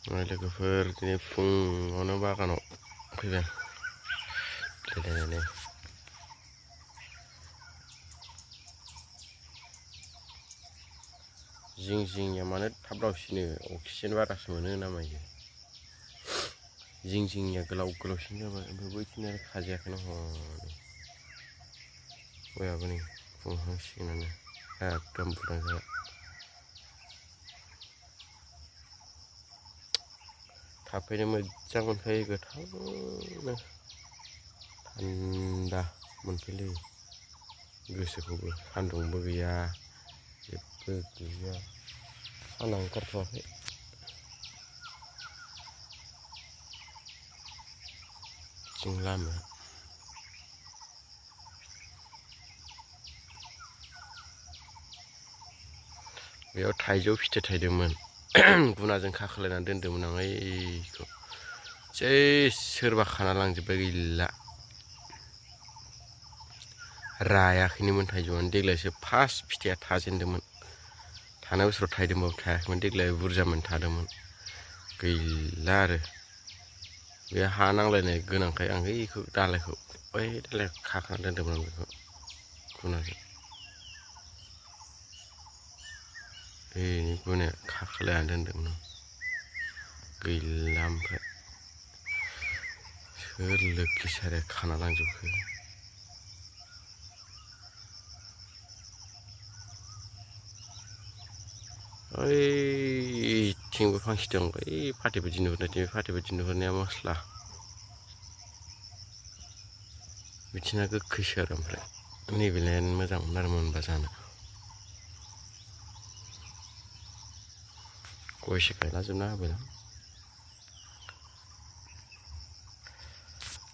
लोगोफोर दिनै फुङावनो बागानाव फैबाय गेलेनानै जिं जिंनिया मानो थाब लावसिनो अक्सिजेन बारासो मोनो ना मायो जिं जिंनिया गोलाव गोलावसिन जाबाय ओमफ्राय बैथिंनिया खाजायाखैनो हनै गयाबो नै बुंहांसिगोनानो एकदम बुदां जाबाय थाफैनो मोजां मोनखायो गोथांनो थान्दा मोनफैलै गोसोखौबो सान्दुंबो गैया जेबो गैया साना ओंखारथ'वाखै बिथिं लामाया बेयाव थाइजौ फिथाइ थाइदोंमोन गुनाजों खाखोलायनानै दोनदोंमोन आं ओइखौ जै सोरबा खाना लांजोब्बाय गैला रायाखैनोमोन थाइजौआनो देग्लायसो फार्स्ट फिथाइया थाजेनदोंमोन थांनाय बोसोराव थाइदोंबाबो थायाखैमोन देग्लाय बुरजामोन थादोंमोन गैला आरो बे हा नांलायनाय गोनांखाय आं बेखौ दालायखौ बै दालायखौ खाखाना दोनदोंमोन आं बेखौ गुनाजों बेनि गुनाया खाखोलायना दोनदोंमोन आं गैला ओमफ्राय सोर लोखि साराया खाना लांजोबखो ओइथिंबो फांसे दं बै फाथै बायदि नुहुरनाय बे फाथै बायदि नुहुरनाया मस्ला बिथिंना गोखैसो आरो ओमफ्राय नैबेलायानो मोजांमोन आरो मोनबा जानो गयसो गायला जोबना होबाय आं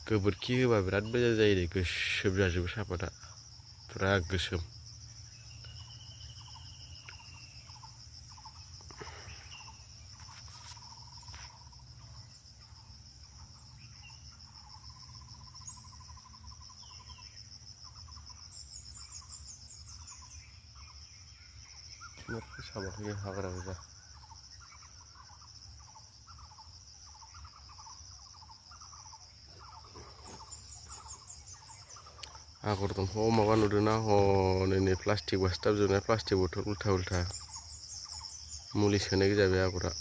गोबोरखि होबा बिराद मोजां जायो गोसोम जाजोबो सापाता फुरा गोसोम फोसाबाखै हाग्रा गोजा आगर दंफाङाव माबा नुदोंना हनै नै प्लास्टिक बासथाबजोबनाय प्लास्टिक बथल उल्था उल्था मुलि सोनाय गोजा बे आगरा